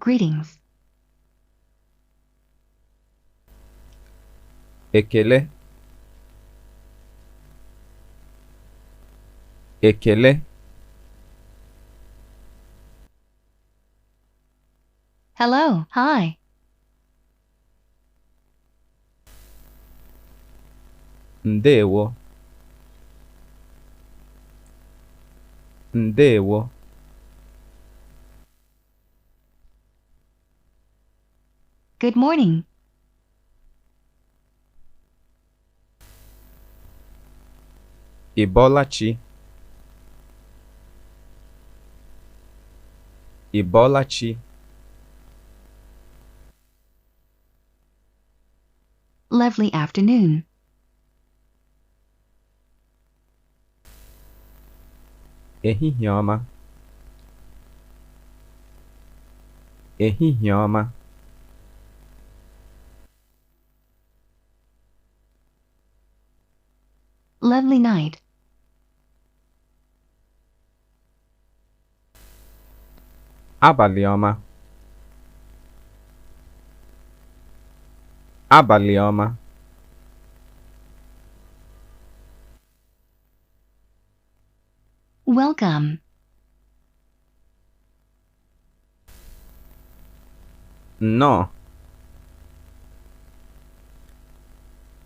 Greetings. Ekele. Ekele. Hello, hi. Ndewo. Ndewo. Good morning. Ị bọọla chi? Ị bọọla chi? Lovely afternoon. Ehihie ọma. Ehihie ọma. Lovely night. Abalị ọma. Abalị ọma. Welcome. Nnọọ.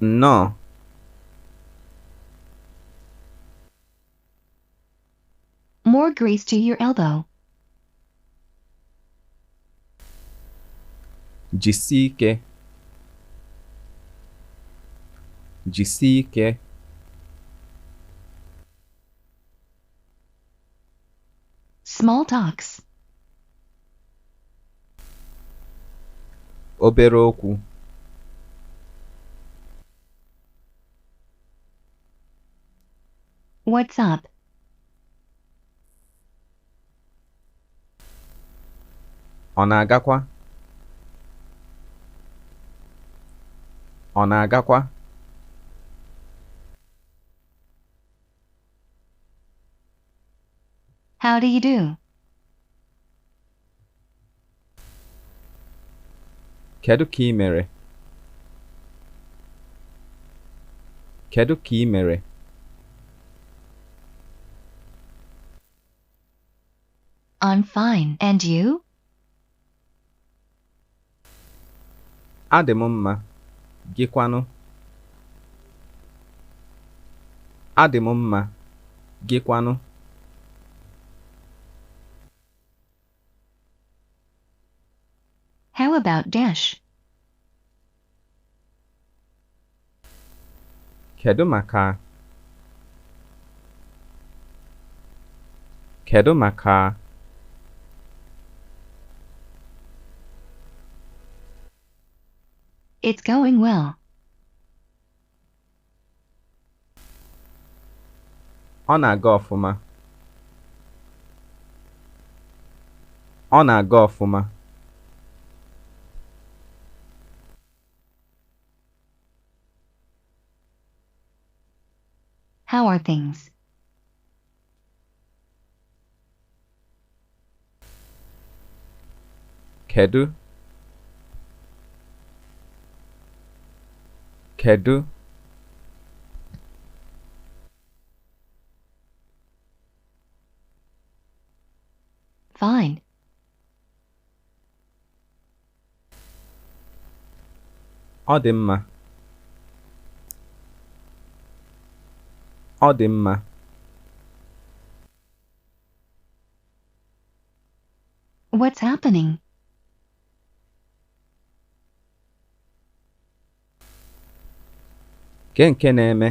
Nnọọ. More grease to your elbow. Jisie ike. Jisie ike. Small talks. Obere okwu. What's up? Ọ na-agakwa? Ọ na-agakwa? How do you do? Kedu ka ị mere? Kedu ka ị mere? I'm fine, and you? Adị m mma, gị kwanụ? Adị m mma, gị kwanụ? How about dash? Kedu maka? Kedu maka? It's going well. Ọ na-aga ọfụma. Ọ na-aga ọfụma. How are things? Kedu? Kedu? Fine. Ọ dị mma. Ọ dị mma. What's happening? Ke nke na-eme?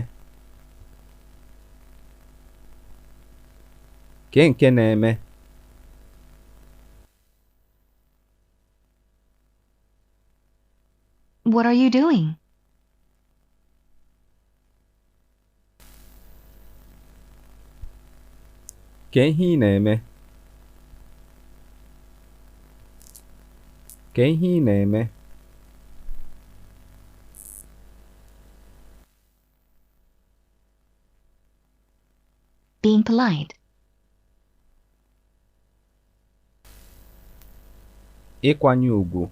Ke nke na-eme? What are you doing? Ke ihe ị na-eme? Ke ihe ị na-eme? Being polite. Ịkwanye ùgwù.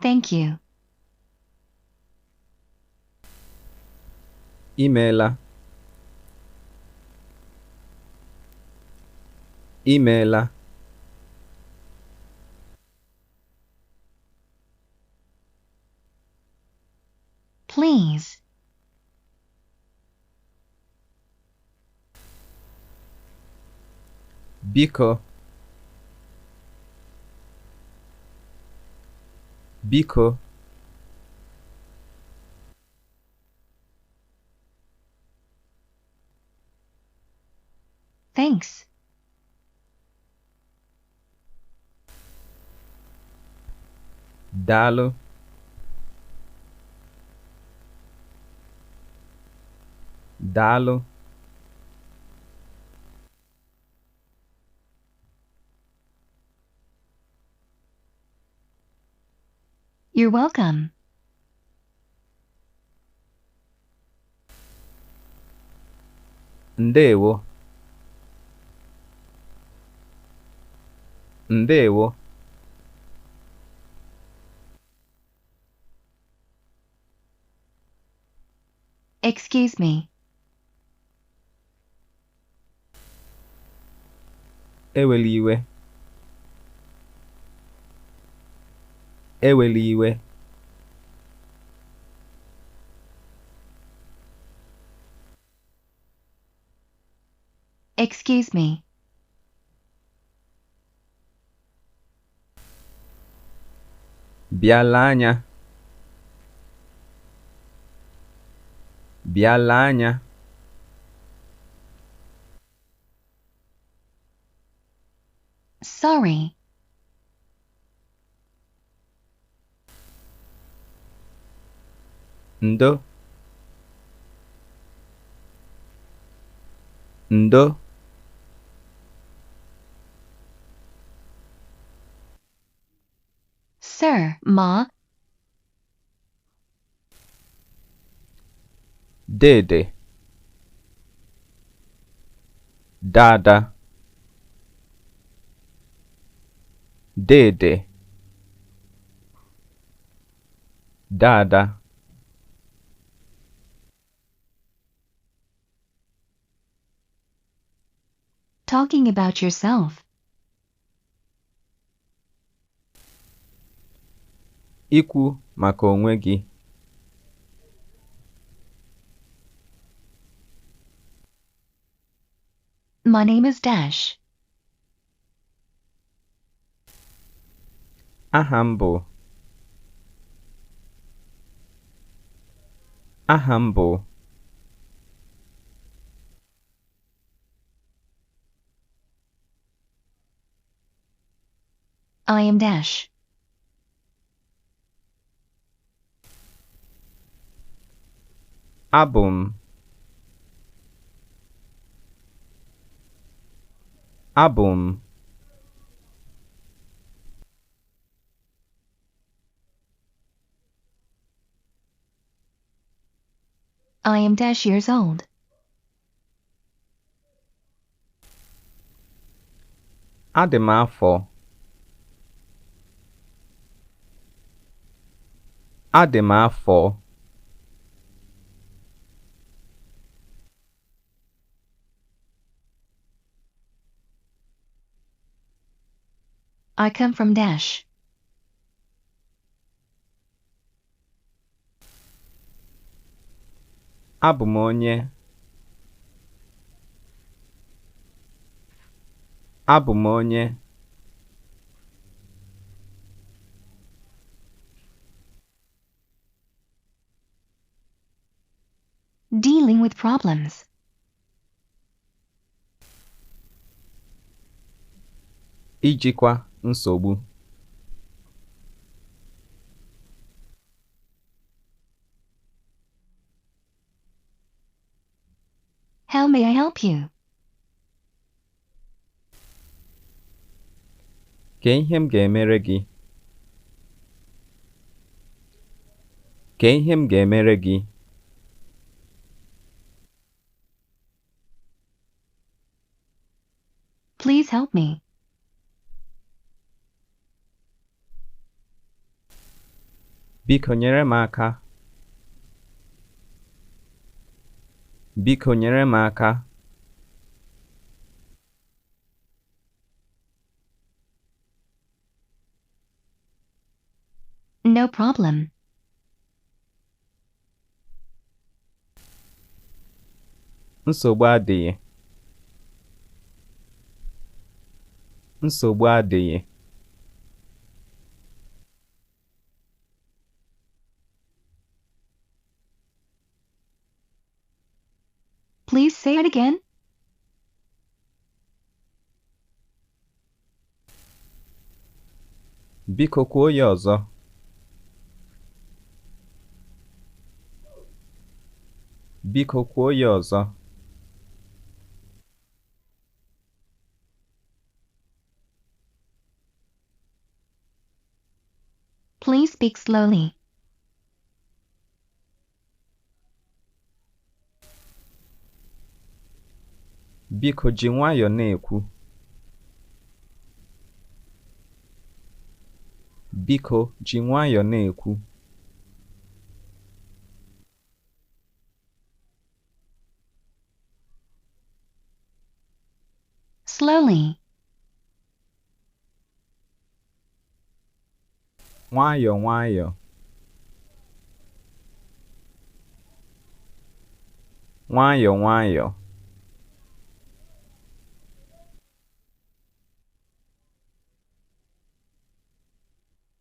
Thank you. Imeela. Imeela. Please. Biko. Biko. Thanks. Daalụ. Daalụ. You're welcome. Ndewo. Ndewo. Excuse me. Ewela iwe. Ewela iwe. Excuse me. Bịa lee anya. Bịa lee anya. Sorry. Ndo. Ndo. Sir, ma. Dede. Dada. Dede. Dada. Talking about yourself. Ikwu maka onwe gị. My name is Dash. Aha m bụ. Aha m bụ. I am Dash. Abụ m. Abụ m. I am Dash years old. Adị m afọ. Adị m afọ. I come from Dash. Abụ m onye. Abụ m onye. Dealing with problems. Ijikwa nsogbu. How may I help you? Kee ihe m ga-emere gị? Kee ihe m ga-emere gị? help me. Biko nyere m aka. Biko nyere m aka. No problem. Nsogbu adịghị. Nsogbu adịghị. Please say it again. Biko kwuo ya ọzọ. Biko kwuo ya ọzọ. Please speak slowly. Biko ji nwayọọ na-ekwu. Biko ji nwayọọ na-ekwu. Slowly. Nwayọọ nwayọọ. Nwayọọ nwayọọ.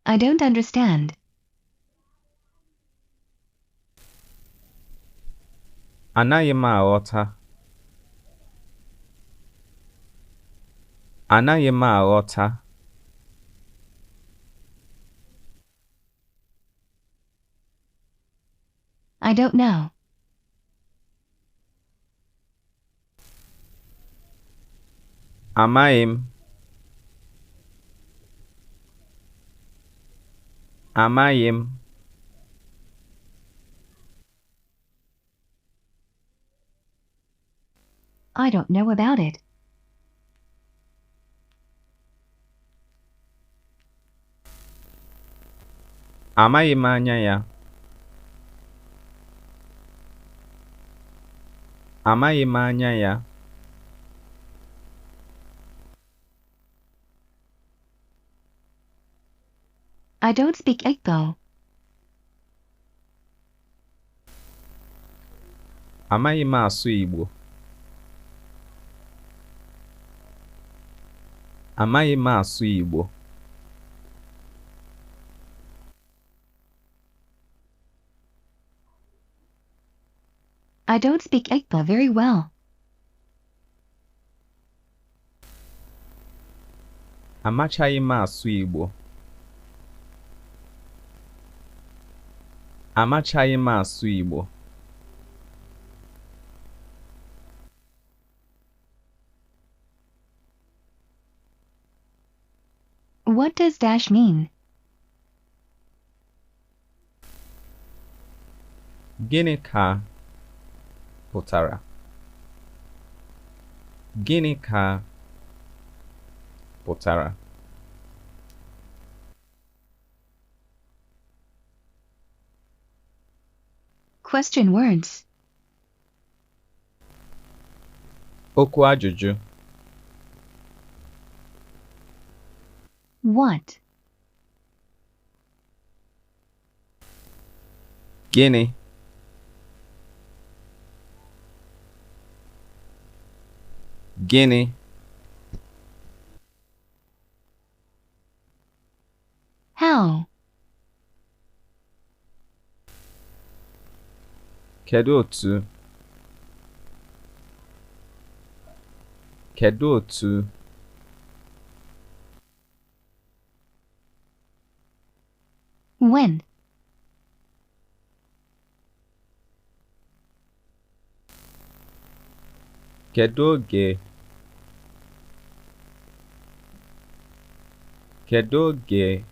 I don't understand. Anaghị m aghọta. Anaghị m aghọta. I don't know. Amaghị m. Amaghị m. I don't know about it. Amaghị m anya ya. Amaghị m anya ya. I don't speak Igbo. Amaghị m asụ Igbo. Amaghị m asụ Igbo. I don't speak Igbo very well. Amachaghị m asụ Igbo. Amachaghị m asụ Igbo. What does dash mean? Gịnị ka pụtara? Gịnị ka pụtara? Question words. Okwu ajụjụ. What? Gịnị? Gịnị? How? Kedu otu? Kedu otu? When? Kedu oge? Kedu oge?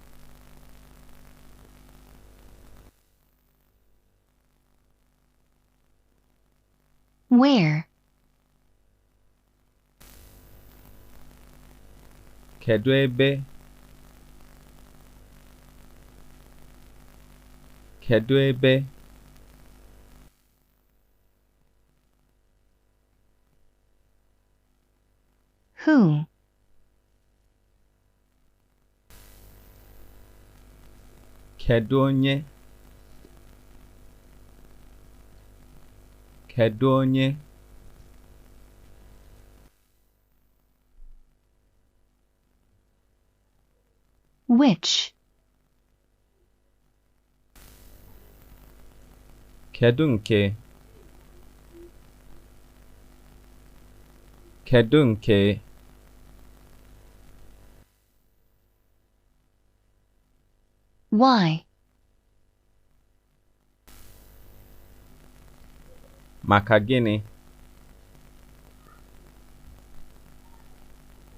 Where? Kedu ebe? Kedu ebe? Who? Kedu onye? Kedu onye? Which? Kedu nke? Kedu nke? Why? Maka gịnị?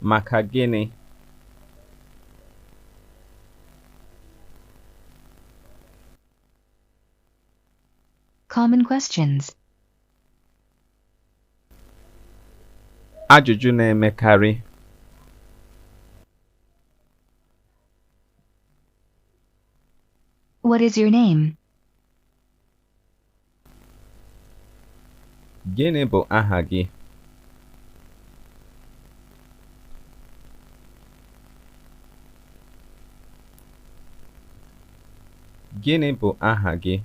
Maka gịnị? Common questions. Ajụjụ na-emekarị. What is your name? Gịnị bụ aha gị? Gịnị bụ aha gị?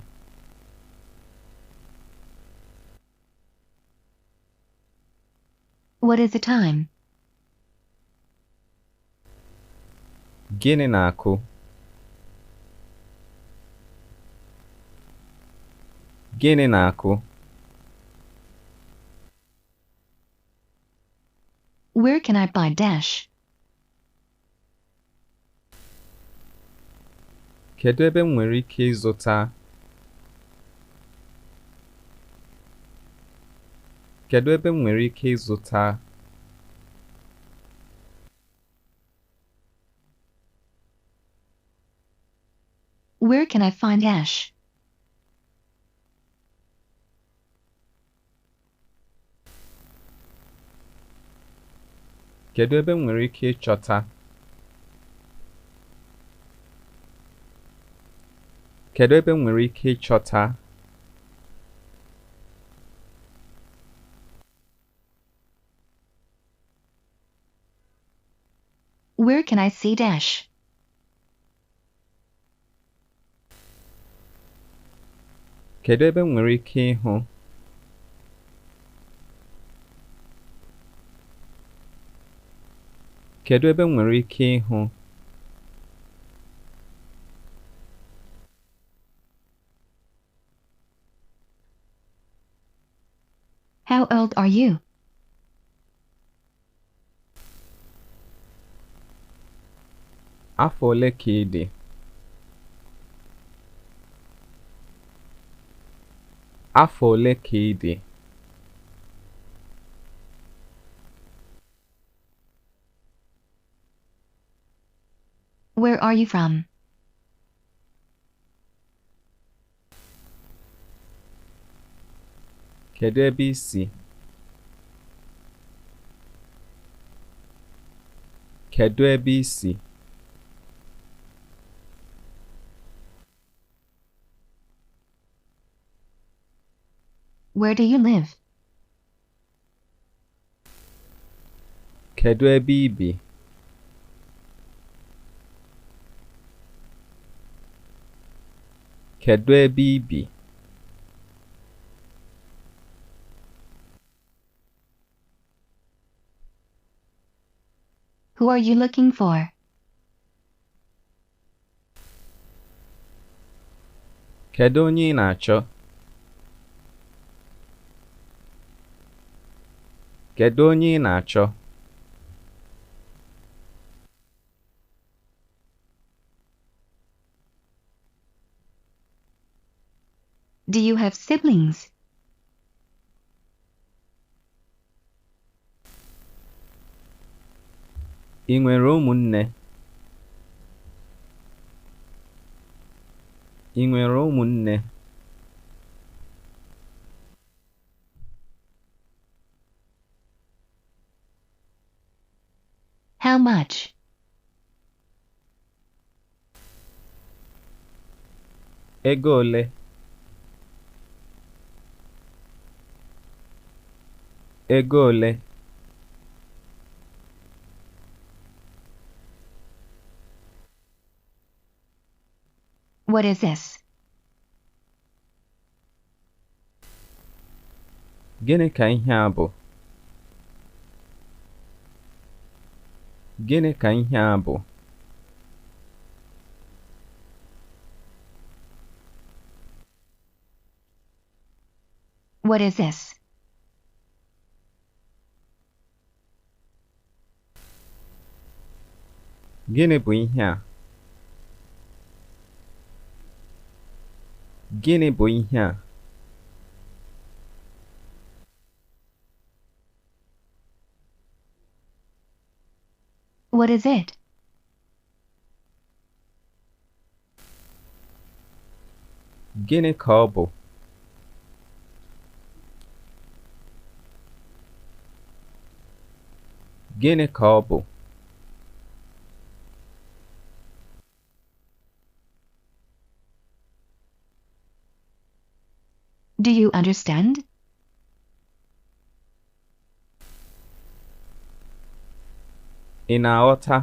What is the time? Gịnị na-akụ? Gịnị na-akụ? Where can I buy dash? Kedu ebe m nwere ike ịzụta? Kedu ebe m nwere ike ịzụta? Where can I find dash? Kedu ebe m nwere ike ịchọta? Kedu ebe m nwere ike ịchọta? Where can I see dash? Kedu ebe m nwere ike ịhụ? Kedu ebe m nwere ike ịhụ? How old are you? Afọ ole ka ị dị? Afọ ole ka ị dị? Where are you from? Kedu ebe i si? Kedu ebe i si? Where do you live? Kedu ebe i bi? Kedu ebe i bi? Who are you looking for? Kedu onye ị na-achọ? Kedu onye ị na-achọ? Do you have siblings? Ị nwere ụmụnne? Ị nwere ụmụnne? How much? Ego ole? Ego ole? What is this? Gịnị ka ihe a bụ? Gịnị ka ihe a bụ? What is this? Gịnị bụ ihe a? Gịnị bụ ihe a? What is it? Gịnị ka ọ bụ? Gịnị ka ọ bụ? Do you understand? Ị na-aghọta?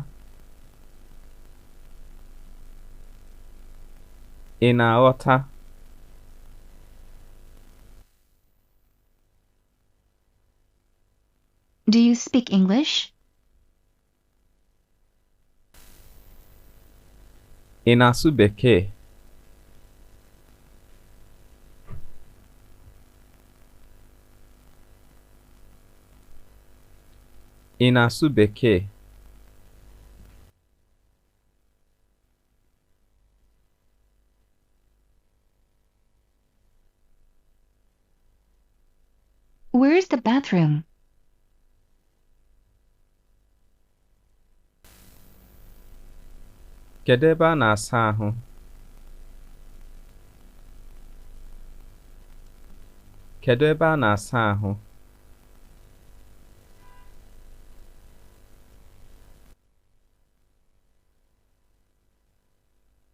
Ị na-aghọta? Do you speak English? Ị na-asụ Bekee? Ị na-asụ Bekee? Where is the bathroom? Kedu ebe a na-asa ahụ? Kedu ebe a na-asa ahụ?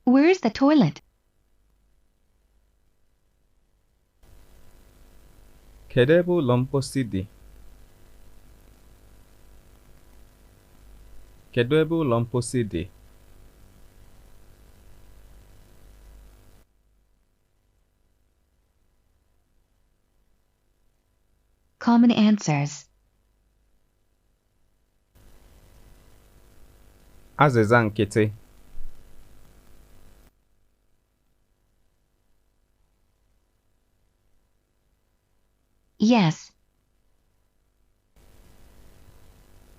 Where is the toilet? Kedu ebe ụlọ mposi dị? Kedu ebe ụlọ mposi dị? Common answers. Azịza nkịtị. Yes.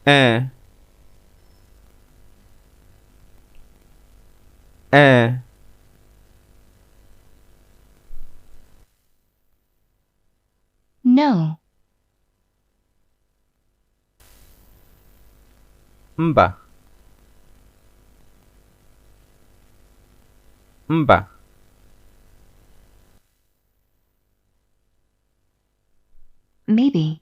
Ee. Ee. No. Mba. Mba. Maybe.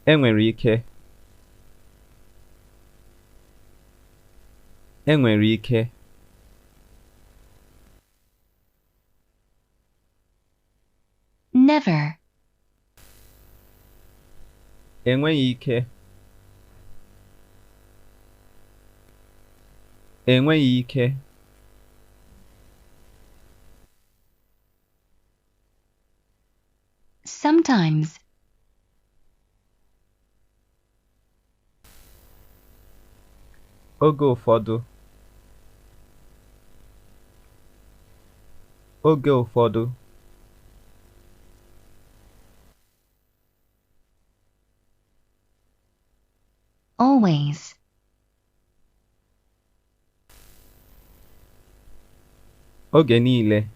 Enwere ike. Enwere ike. Never. Enweghị ike. Enweghị ike. Sometimes. Oge ụfọdụ. Oge ụfọdụ. Always. Oge niile.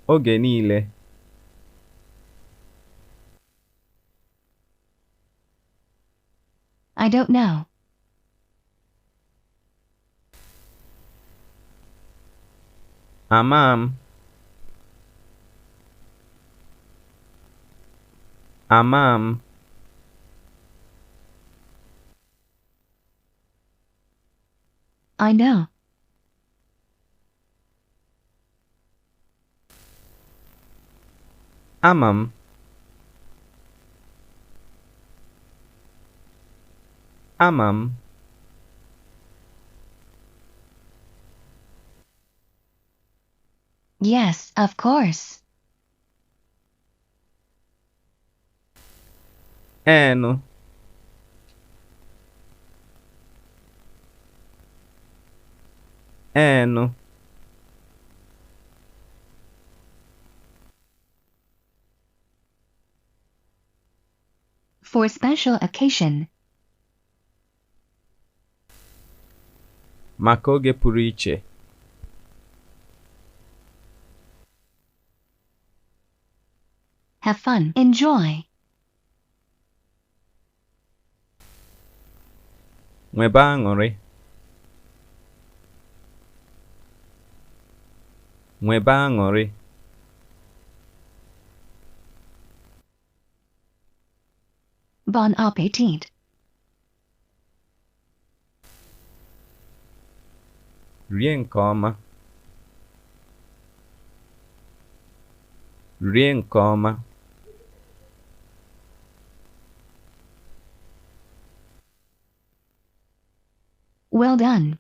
Oge niile. I don't know. Ama m. Ama m. I know. Ama m. Ama m. Yes, of course. Enu. Enu. For special occasion. Maka oge pụrụ iche. Have fun. Enjoy. Nwebe aṅụrị. Nwebe aṅụrị. Bon appetit. Rie nke ọma. Rie nke ọma. Well done.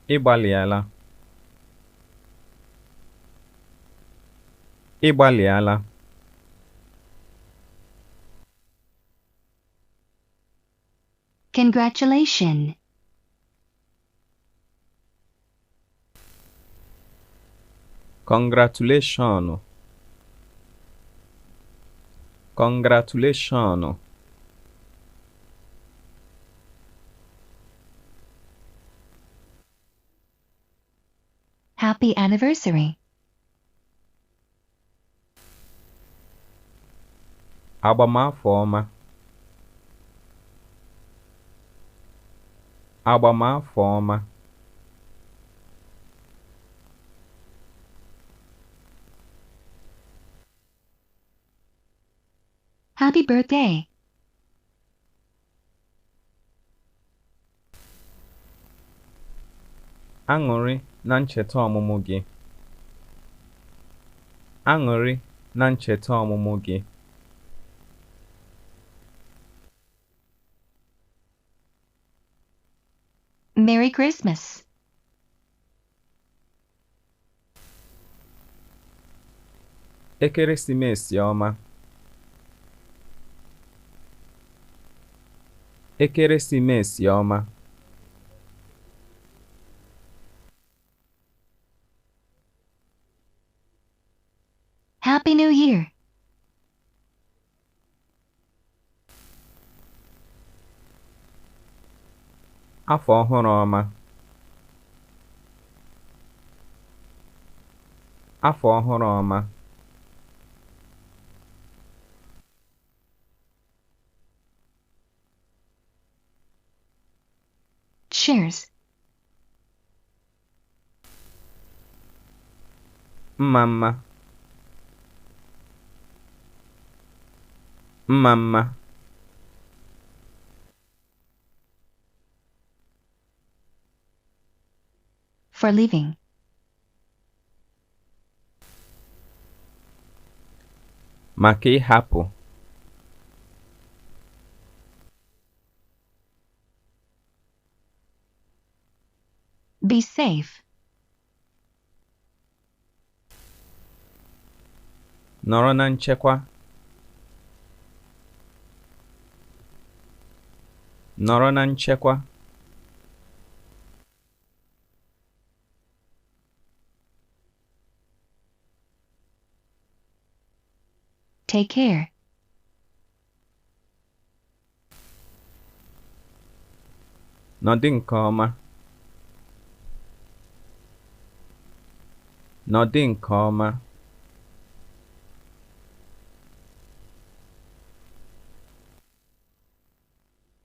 Ị gbalịala. Ị gbalịala. Congratulations. Congratulations. Congratulations. Happy anniversary. Agbamafọ ọma. Agbamafọ ọma. Happy birthday. Aṅụrị na ncheta ọmụmụ gị. Aṅụrị na ncheta ọmụmụ gị. Merry Christmas. Ekeresimesi ọma. Ekeresimesi ọma. Happy New Year. Afọ ọhụrụ ọma. Afọ ọhụrụ ọma. Cheers. Mma mma. Mma mma. For leaving. Maka ịhapụ. Be safe. Nọrọ na nchekwa. Nọrọ na nchekwa. Take care. Nọdị nke ọma. Nọdị nke ọma.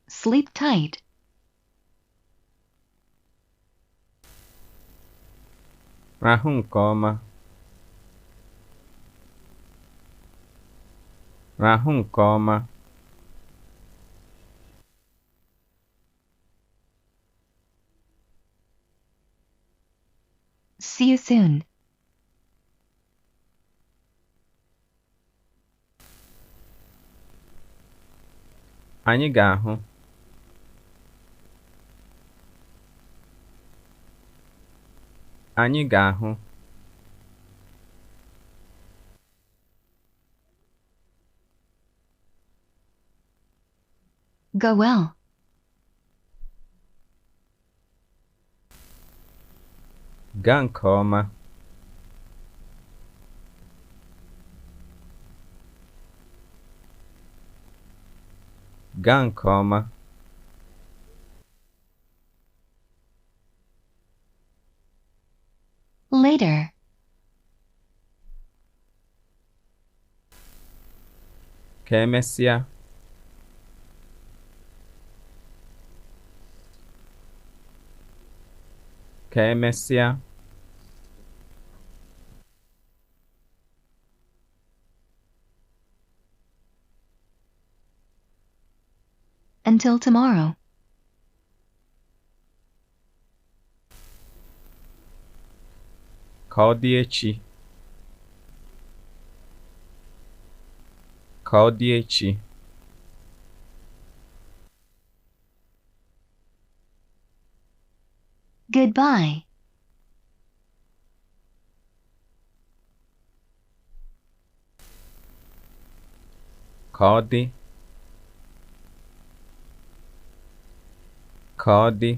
Sleep tight. Rahụ nke ọma. Rahụ nke ọma. See you soon. Anyị ga-ahụ. Anyị ga-ahụ. Go well. Gaa nke ọma. Gaa nke ọma. Later. Ka emesịa. Ka emesịa. Until tomorrow. Ka ọ dị echi. Ka ọ dị echi. Goodbye. Ka ọ dị. Ka ọ dị.